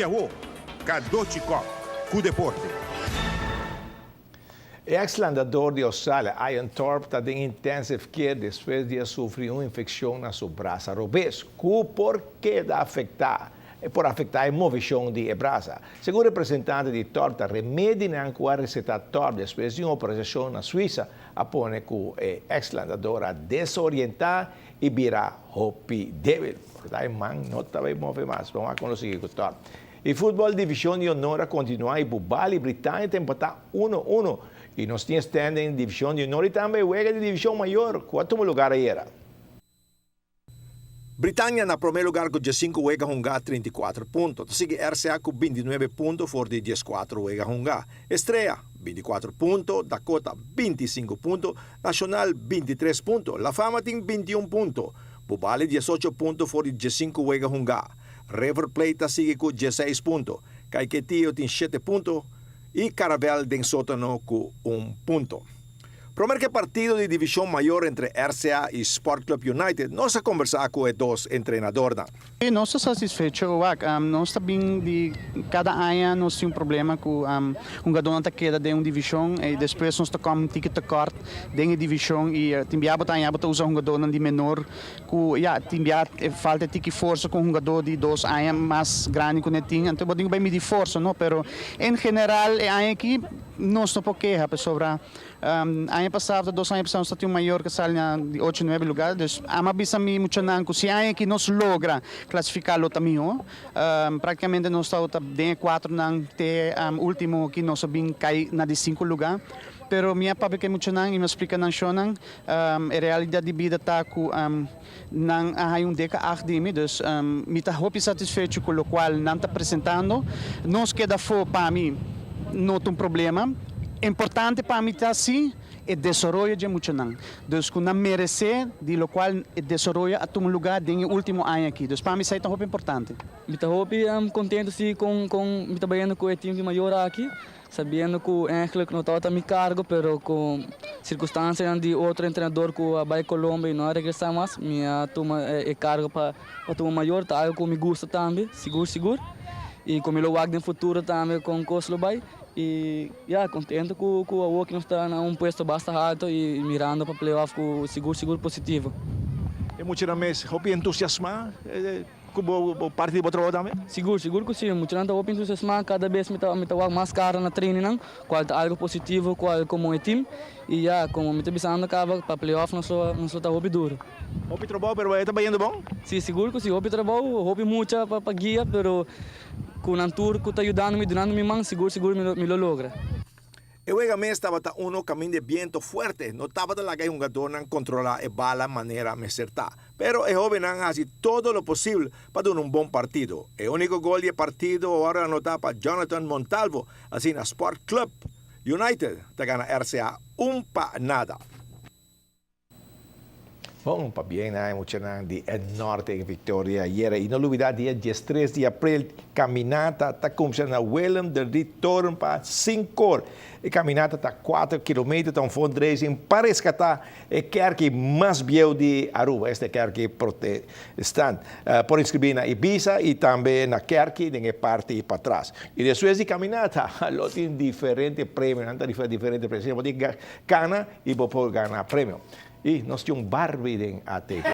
Awo, Cadochi Kock cu deporte. E ex-landador di Australia, Ian Thorpe, ta den intensive care despues di a sufri un infeccion na su brasa robes, cu por keda afecta, por afecta e movecion di e brasa. Segun representante di Thorpe, ta remedinan cu a receta Thorpe despues di un operacion na Suiza a pone cu e ex-landador a desorienta y bira hopi debil. Por e man no ta bay move mas. Ban wak con lo sigui cu Thorpe. E futbol Division di Honor a continua y Bubali Britannia ta empata 1-1. Y nos tin standing Division di Honor y tambe wega di Division Mayor cu a tuma lugar ayera. Britannia na prome lugar cu 15 wega hunga, 34 punto. Ta sigui RCA cu 29 punto for di 14 wega hunga. Estrella 24 punto, Dakota 25 punto, Nacional 23 punto, La Fama tin 21 punto, Bubali 18 punto for di 15 wega hunga. River Plate ta sigui cu 16 punto, Caiquetio tin 7 punto y Caravel den sotano cu 1 punto. Prome cu partido di Division Mayor entre RCA y Sport Club United, nos a combersa cu e dos entrenadornan. Nos ta satisfecho, wak. Nos ta bin di cada aña nos tin un problema cu hungador ta keda den un division y despues nos ta come un tiki tekort den division y tin bia bo ta aña bo ta usa hungador di menor cu ja, tin bia falta tiki forsa cu hungador di 2 aña mas grandi cu nan tin. Anto bo tin bay midi forsa, no? Pero en general e aña aki nos no por keha sobre aña pasa, 2 aña pasa, nos tin un mayor cu a sali na di 8, 9 lugar. Dus ami a bisa mi muchanan cu si aña aki nos logra clasifica, lo ta miho. Practicamente nos ta den cuatro nan te ultimo cu nos bin cay na di 5 lugar. Pero mi a papia cu muchanan y mi a splica nan shonan, e realidad di bida ta cu nan a un deka 8 di mi, dus mi ta hopi satisfecho cu locual nan ta presentando. Nos keda afo, pa mi no ta un problema. Importante pa mi ta asina e desaroyo di muchanan. Dus cu nan merece di locual e desaroyo a tuma lugar den ultimo aña aki. Dus pa mi esey ta hopi importante. Mi ta hopi contento si cu mi ta trahando cu e team di mayor aki, sabiendo cu eigenlijk no tabata mi cargo, pero cu circunstancia di otro entrenador cu a bay Colombia y no a regresa mas, mi a tuma e cargo pa tuma mayor, ta algo cu mi gusta tambe, sigur sigur. Y cu mi lo wak den futuro tambe con cos lo bay. Y ja, contento cu awo cu nos ta na un puesto basta halto y mirando pa playoff cu sigur sigur positivo. E muchanan mes hopi entusiasma cu parti di bo trabou tambe? Sigur, sigur cu si. Muchanan ta hopi entusiasma, cada bes mi ta mas cara na training, cual ta algo positivo, cual como e team. Y ja, como mi ta bisando caba, pa playoff nos ta hopi duro. Hopi trabou, pero ta bayendo bon? Si, sigur cu si, hopi trabou, hopi mucha pa guia, pero cu nan tur cu ta yudando mi, dunando mi man, sigur sigur mi lo logra. E wega mes tabata uno caminda di biento fuerte, no tabata laga hungadornan controla e bala manera mester ta. Pero e hobennan a haci todo lo posibel pa duna un bon partido. E unico gol di partido awor a anota pa Jonathan Montalvo, asina Sport Club United ta gana RCA 1-0. Bon, pabien na muchanan di Norte en victoria ayera. Y no lubida, dia 13 di april, caminata ta cuminsa na Willem de Riettoren pa 5 or. E caminata ta 4 kilometer, ta un fundraising pa rescata e kerk mas bieu di Aruba, esta kerk protestant. Por inscribi na Ibisa y tambe na kerk den parti patras. Y despues di caminata, lo tin diferente premio, nan diferente premio. Bo por gana y por gana premio. Y nos tin un Barbie den ATV.